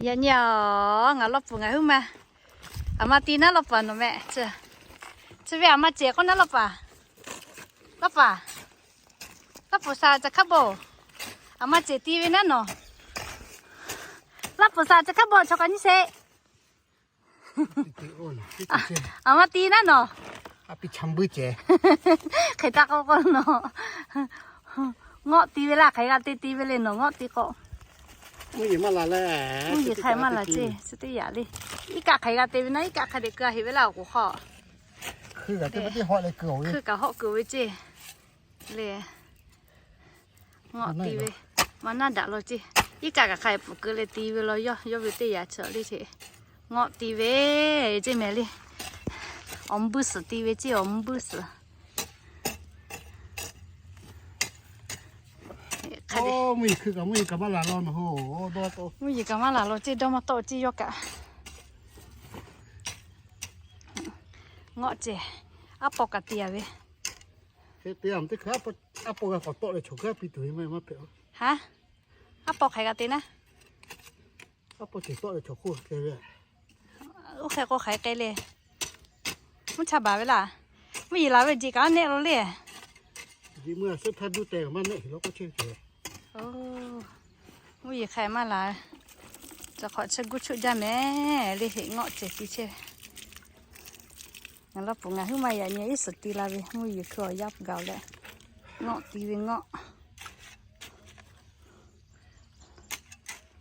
Yaꞈ nyi a, ngaˬ lawˇ puˍ ngaˬ huiˉ ma. Aˬ ma ti naˉ lawˇ paˍ nawˬ meh. Chi ve aˬ ma cehˬ k'oˆ naˉ lawˇ paˍ. Lawˇ paˍ, lawˇ puˍ saˍ ca hk'aˇ bawˬ. Aˬ ma cehˬ ti ve naˉ nawˬ. Lawˇ puˍ saˍ ca hk'aˇ bawˬ chaw k'aꞈ nyi sheˍ. Aˬ ma ti naˉ nawˬ. Hk'e taˇ k'oˆ k'o nawˬ. Ngawˆ ti ve laˇ, hk'aˬ hk'e g'a te ti ve le nawˬ ngawˆ ti k'o. Mvuhˇ yeˬ hk'aˬ hk'e maˇ laˬ ceˇ, chi teˇ yaꞈ le. Iˉ kaˆ hk'aˬ hk'e g'a te ve naˉ, iˉ kaˆ hk'a dehꞈ keu a heꞈ ve laˇ awˬ k'oˍ hk'aw. Hkui kaꞈ hawˆ keu ve ceˇ. Le. Ngawˆ ti ve. Maˇ naˉ daꞈ law ceˇ. Iˉ kaˆ kaꞈ hk'a dehꞈ pfuhˍ keu leh ti ve law yawˇ, yawˇ ve teˇ yaꞈ chi le hk'e. Ngawˆ ti ve ceˇ mehˍ le. Awˬ mvuhˇ buiˇ suhˍ ti ve ceˇ, awˬ mvuhˇ buiˇ suhˍ. Mvuhˇ yeˬ kaꞈ maˇ laˬ law ceˇ, dawˇ maˇ tawˆ ceˇ yawˇ kaꞈ. Ngawˆ cehˬ. Aˉ paw kaꞈ ti a ve. Haˉ, aˉ paw hk'aˬ hk'e g'a te naˉ. Oˇ hk'e k'o hk'aˬ hk'e le. Mvuhˇ cha baˬ ve laˇ. Mvuhˇ yeˬ laˬ ve jeˬ kaꞈ aˉ nehˆ lo le. Mvuhˇ yeˬ hk'aˬ maˇ laˬ. Chi hk'awꞈ chi guˇ chuˆ jaˇ mehˍ le, heꞈ ngawˆ cehˬ ti chehˇ. Ngaˬ lawˇ puˍ ngaˬ huiˉ ma yaꞈ nyi iˉ suhˍ ti la ve, mvuhˇ yeˬ hkui awˬ yaˇ gaˬ leh, ngawˆ ti ve ngawˆ.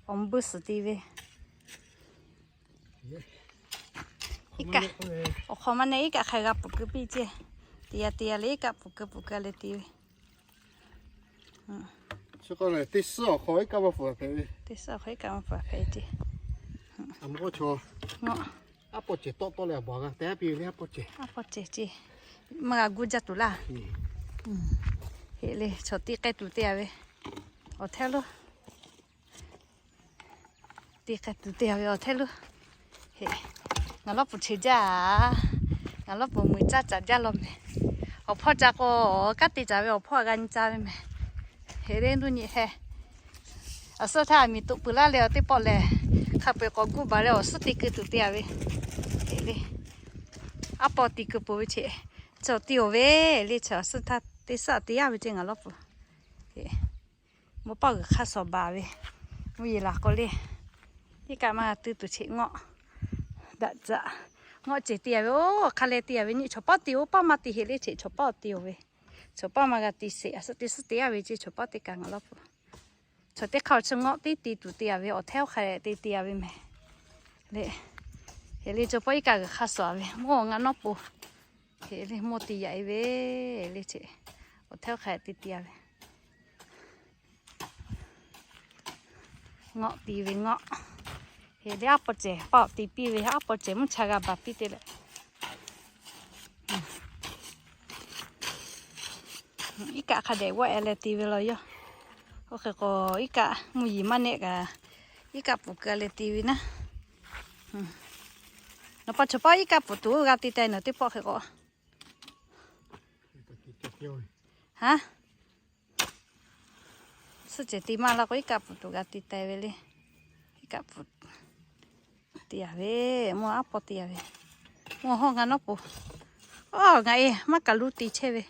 Awˬ mvuhˇ buiˇ suhˍ ti ve. Iˉ kaˆ, awˬ hk'aw maˇ nehˆ, iˉ kaˆ hk'aˬ hk'e g'a pfuhˍ keu piˇ ceˇ. Te a te a le iˉ kaˆ pfuhˍ keu pfuhˍ keu le ti ve. Teˇ suhˉ awˬ hk'aw iˉ kaˆ maˇ pfuhˍ hpehꞈ ve ceˇ. Aˉ paw cehˬ tawˆ tawˆ leh aˬ baˬ g'a te piˇ ve le, aˉ paw cehˬ. Aˉ paw cehˬ ceˇ. Maˇ g'a guˇ jaˇ tuˬ laˇ. Heꞈ le, chaw tiˇ k'ai tuˬ te a ve. Awˬ hteˇ lo. Tiˇ k'ai tuˬ te a ve awˬ hteˇ lo. Ngaˬ lawˇ puˍ cheˬ jaˇ. Ngaˬ lawˇ puˍ muiˬ caˇ caˍ jaˇ law mehˍ. Awˬ hpawˇ ca k'o, kanˉ te caˍ ve awˬ hpawˇ a g'a nyi ca ve mehˍ. Heꞈ le, nuˇ nyi heh. Awˬ suhˉ htaˇ miˬ toꞈ peuˬ laˇ leh awˬ teˇ pawˆ lehˬ, hk'a peu-eˬ k'awꞈ guˇ baˬ leh awˬ suhˉ te keu tuˬ te a ve. Heꞈ le, aˉ paw ti keu peuˬ ve cheˬ. Chaw ti awˬ ve le, chaw awˬ suhˉ htaˇ teˇ suhˉ te yaˇ ve ceˇ ngaˬ lawˇ puˍ. Mvuhˇ paˆ g'uiˬ hk'aˇ suh baˬ ve, mvuhˇ yeˬ laˬ k'o le, iˉ kaˆ maˇ g'a te tuˬ cheˬ ngawˆ. Daꞈ tcuh, ngawˆ cehˬ te a ve, oˇ hk'a leh te a ve nyi chaw paˉ te, oˇ paˉ maˇ te heꞈ le cheˬ, chaw paˉ te oˬ ve. Chaw paˉ maˇ g'a te sheˍ, a suhˉ te suhˉ te yaˇ ve ceˇ, chaw paˉ te kaꞈ ngaˬ lawˇ puˍ. Chaw teˇ hk'aˇ awˬ chi ngawˆ tiˉ te tuˬ te a ve, awˬ hteˇ oˇ hk'a te te a ve mehˍ. Le, heꞈ le, chaw paˉ iˉ kaˆ g'uiˬ hk'aˇ suh a ve, mvuhˇ awˬ ngaˬ nawˉ po. Heꞈ le, mvuhˇ te yaꞈ e ve le cheˬ, awˬ hteˇ oˇ hk'a te te a ve. Ngawˆ ti ve ngawˆ. Heꞈ le, aˉ paw cehˬ paˆ awˬ te piˇ ve, aˉ paw cehˬ mvuhˇ cha g'a baˬ piˇ te leh, iˉ kaˆ hk'a dehꞈ g'awˆ e leh te ve law yawˇ. Oˇ hk'e k'o, iˉ kaˆ mvuhˇ yeˬ maˇ nehˆ kaꞈ, iˉ kaˆ pfuhˍ keu leh te ve naˉ. Nawˬ pa chaw paˉ iˉ kaˆ pfuhˍ tuˬ g'a te ta nawˬ teˇ pawˆ hk'e k'o. Haˉ, suhˉ cehˬ te maˇ la k'o, iˉ kaˆ pfuhˍ tuˬ g'a te ta ve le. Iˉ kaˆ pfuhˍ te a ve, mvuhˇ aˉ paw te a ve, mvuhˇ hawˉ ngaˬ nawˉ po. Oˇ, ngaˬ e maˇ kaˬ luˇ te chehˇ ve.